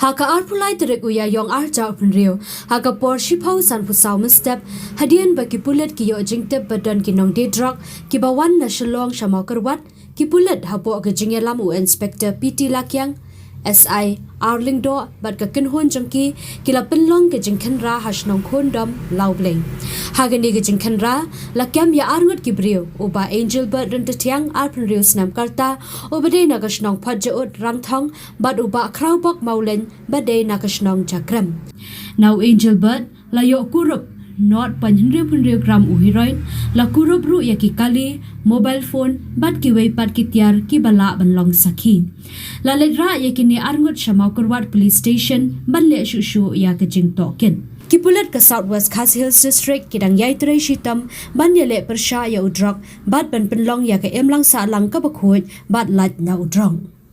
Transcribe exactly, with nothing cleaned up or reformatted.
Ha ka arphew lai tarik u Ïaïong arhajar arphew hynriew, ha ka por shiphew sanphew saw mynstep, hadien ba ki pulit ki ïoh jingtip ba don ki nongdie drok kiba wan na Shillong sha Mawkyrwat, ki pulit hapoh ka jingïalam u Inspector P T Lakiang, S I R Lyngdoh bad ka kynhun jong ki, ki la pynlong ka jingkhynra ha shnong Khondom, Lawbhlei. Ha kane ka jingkhynra la kem ïa arngut ki briew, u Bah Angelbert Ryntathiang, arphew hynriew snem ka rta, uba dei na ka shnong Photjaud, Rangthong, bad u Bah Khrawbok Mawlein, ba dei na ka shnong Jakrem. Na u Angelbert la ïoh kurup not point hynriew hynriew gram u heroin, la kurup ruh ïa ki kali, mobile phone bad kiwei pat ki tiar kiba lah ban long sakhi. La leit rah ïa kine arngut sha Mawkyrwat Police Station ban leh shuh shuh ïa ka jingtohkit. Ki pulit ka South West Khasi Hills District ki dang ïai trei shitom ban ïaleh pyrshah ïa u drok bad ban pynlong ïa ka imlang sahlang kaba khuid bad lait na u drok.